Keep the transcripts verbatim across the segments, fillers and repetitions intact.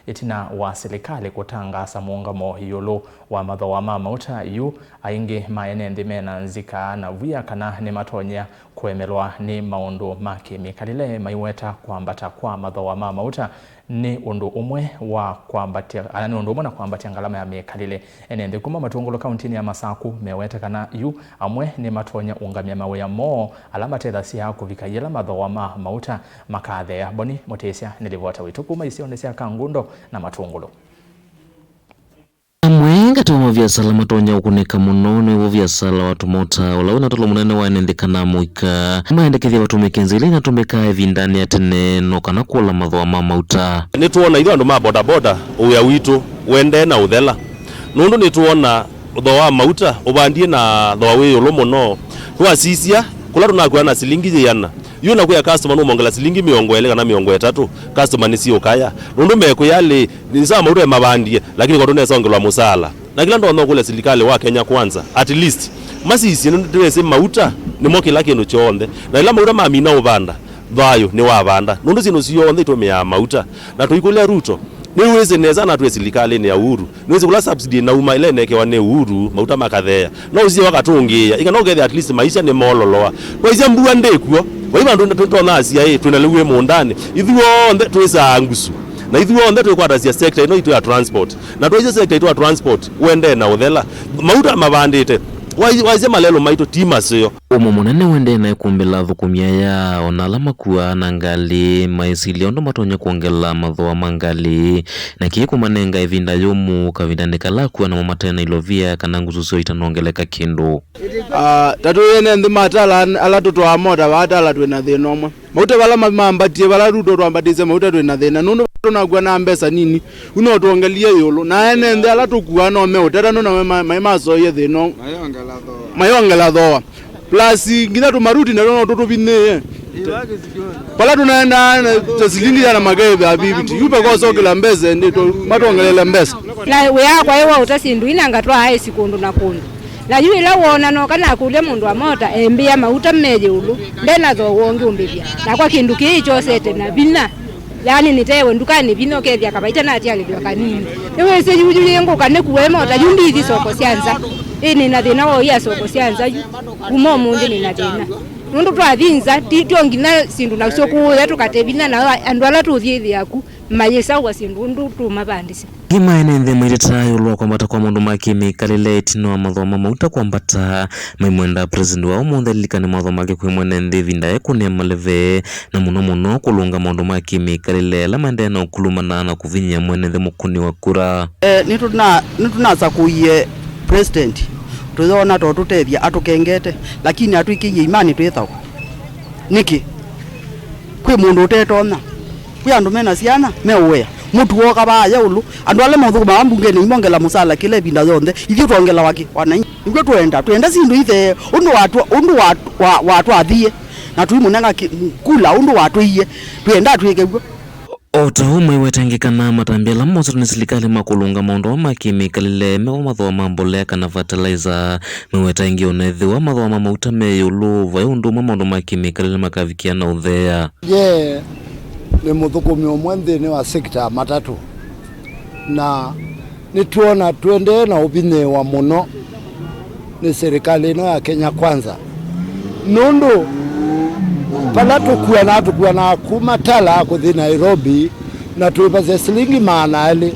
Ĩtina wa silikalĩ kũtangaasa mũũngamo ĩũlũ wa mathooa ma mauta yu, aingĩ ma ene nthĩ mena nzika na wia kana nĩmatonyea kũemelwa nĩ maũndũ ma kĩmĩkalĩle, maiweta kwambata kwa mathooa ma mauta nĩ ũndũ ũmwe wa kwambatya, ana nĩ ũndũ ũmwe na kwambatya ngalama ya mĩkalĩle. Ene nthĩ kuma Matũngũlũ kauntinĩ ya Masaku meweta kana yu amwe nĩmatonya ũngamya mawĩa moo ala matethasya kũvika yĩla mathooa ma mauta makatheea. Boni Mũtĩsya nĩ livota witũ kuma isionĩ sya Kangundo na Matũngũlũ. Amwe katĩ wa maviasala matonya ũkunĩka mũno nĩw'o viasala wa tũmota, ũla wĩna tolo mũnene wa ene nthĩ kana mũika. Maendekethya vatũmĩke nzĩa ila inatũmĩkaa ĩvindanĩ ya tene, no kana kũla mathooa ma mauta. Nĩtwona ithyĩ andũ ma bodaboda, wĩa witũ ũendee na ũthela, nũndũ nĩtwona thooa wa mauta ũvandie na thooa wĩ ĩũlũ mũno. Twasisya, kũla tũnakw'a na silingi yĩana, yu nakwĩa customer nũmongela silingi mĩongo ĩlĩ kana mĩongo ĩtatũ, customer nĩsiũkaya. Nũndũ mekwĩa lĩ, nĩ sawa mauta emavandie, lakini kwa tũnesongelwa mũsaala. Na kĩla ndonya ũkũlya silikalĩ wa Kenya Kwanza, at least, masisye nũndũ tũwĩsĩ mauta nĩmo kĩla kĩndũ kyonthe. Na ĩla mauta mamina ũvanda, thayũ nĩwavanda. Nũndũ syĩndũ syonthe itũmĩaa mauta. Na tũikũlya Ruto, nĩwĩsĩ nesa na twĩ silikalĩnĩ ya Uhuru. Nĩwĩsĩ kũla subsidy ĩnauma ĩla ĩnekewa nĩ Uhuru, mauta makatheea. No ũsie wakatũngĩĩa, ĩkana ũkethĩa at least maisha nĩmoololoa. Twaisya mbua ndĩkw'o, vai vandũ nĩtwĩtonya asia ĩ, twĩna lĩu wĩ mũũndanĩ. Ithuothe twĩsaa ngusu, na ithuothe twĩkwatasya sector ĩno itũ ya transport. Na twaisya sector itũ ya transport, ũendee na ũthela. Mauta mavandĩte, wai-, waisya malelũ maitũ ti maseo. Ũmwe mũnene ũendee na ĩkũmbĩla athũkũmi aya, o na ala makuaa na ngalĩ, maĩsilya ũndũ matonya kwongela mathooa ma ngalĩ, na kĩĩ kũmanenga ĩvinda yũmũ, kavindanĩ kala akuaa namo mate na ilovia kana ngusu syoo itanongeleka kĩndũ. Ah, ta twĩ ene nthĩ matala ala tũtwaa mota vaa tala twĩ na thĩna ũmwe. Mauta vala ma-, mambatie, vala Ruto twambatĩsye mauta twĩ na thĩna. Nũndũ tũnakw'a na mbesa nini, u no twongelie ĩũlũ. Na ene nthĩ ala tũkuaa no meũteta nũndũ namo ma-, maĩ masoie thĩna ũũ. Mayongela thooa. Mayongela thooa. Plus, nginya tũmaruti natwo no tũtũvinyĩĩe. Vala tũnaendaa na ta silingi yĩana makethĩa fifty. Yu pekosokela mbesa, ĩndĩ tũ-, matwongelele mbesa. Na wĩa wakwa ĩ wa ũta syĩndũ ina ngatwaa ĩsi kũndũ na kũndũ. Na yu ĩla woona noka nakũlya mũndũ wa mota embĩa mauta me ĩũlũ, nde na thooa ũngĩũmbĩthya. Nakwa kĩndũ kĩĩ kyosete na vinya. Yaani nĩtewe ndukanĩ vinya ũkethĩa kavaita natialĩlw'a kanini. Nĩwĩsĩ yu, yu yĩ ngũka nĩkua ĩ mota, yu ndithi soko sya nza. Ĩ nĩ na thĩna wa ũia soko sya nza yu. Kuma ũmũnthĩ nĩ na thĩna. Nũndũ twathi nza, ti, tyo nginya syĩndũ nasyo kũũya tũkate vinya, na andũ ala tũthyĩthĩa ku mayĩsaũa syĩndũ ũndũ tũmavandĩsya. Angĩ ma ene nthĩ maitetaa ĩũlũ wa kwambata kwa maũndũ ma kĩmĩkalĩle ĩtina wa mathooa ma mauta kwambata, maimwenda President wa ũmũnthĩ alilikane mawatho make kwĩ mwene nthĩ ĩvinda ekũnĩa maleve, na mũno mũno kũlũnga maũndũ ma kĩmĩkalĩle ala maendee na ũkulumana na kũvinyĩa mwene nthĩ mũkũni wa kura. Eh, nĩtũna-, nĩtũnasakũie President, tũyona to tũtethya atũkengete, lakini atwĩkĩie imani twĩthau. Nĩkĩ? Kwĩ mũndũ ũtetonya. Kwĩ andũ mena syana, meũea. Mũtu woka vaya ũlũ. Andũ ala maũthũkũmaa mbungenĩ imongela mũsala kĩla ĩvinda yonthe. Ithyĩ twongelawa kĩ? Wanai. Nĩkw'o twenda. Twenda syĩndũ ithee. Ũndũ watwa-, ũndũ wa-, wa-, watwathie. Na tũimũnenga kĩ-, kula ũndũ watwĩie. Twenda twĩke w'o. O ta ũu maiweta angĩ kana matambya ala mosetwe nĩ silikalĩ ma kũlũnga maũndũ aa ma kĩmĩkalĩle, mewa mathooa ma mbolea kana fertilizer. Maiweta angĩ o na ethĩwa mathooa ma mauta me ĩũlũ, vai ũndũ ũmwe maũndũ ma kĩmĩkalĩle makavikĩa na ũtheea. Ye nĩ mũthũkũmi ũmwe nthĩnĩ wa sekta ya matatũ, na nĩtwona tũendee na ũvinyĩĩwa mũno nĩ silikalĩ ĩno ya Kenya Kwanza, nũndũ vala tũkuanaa, tũkuanaa kuma Tala kũthi Nairobi, na twĩvasya silingi maana elĩ,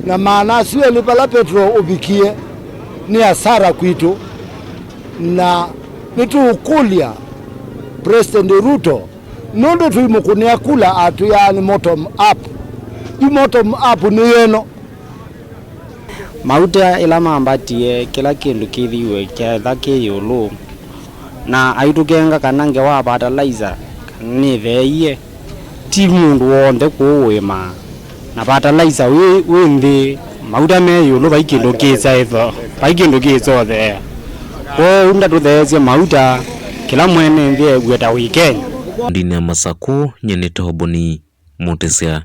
na maana asu elĩ vala petrol ũvikie nĩ asara kwitũ, na nĩtũũkũlya President Ruto, nũndũ tũimũkũnĩa kula atwĩaa nĩ bottom up. Yu bottom up nĩ yeno. Mauta ĩla mambatie, kĩla kĩndũ kĩthiwe kyaetha kĩ ĩũlũ, na aitũkenga kana ngewa ya fertilizer nĩtheeie. Ti mũndũ w'onthe kũũ ũĩmaa, na fertilizer wĩ, wĩ nthĩ, mauta me ĩũlũ, vai kĩndũ kĩsaĩtho, vai kĩndũ kĩsotheea. Kwoou ndatũtheesye mauta, kĩla mwene nthĩ ew'e ta wĩ Kenya. Ndini ya Masakũ, nyie nĩ Toboni Mũtĩsya.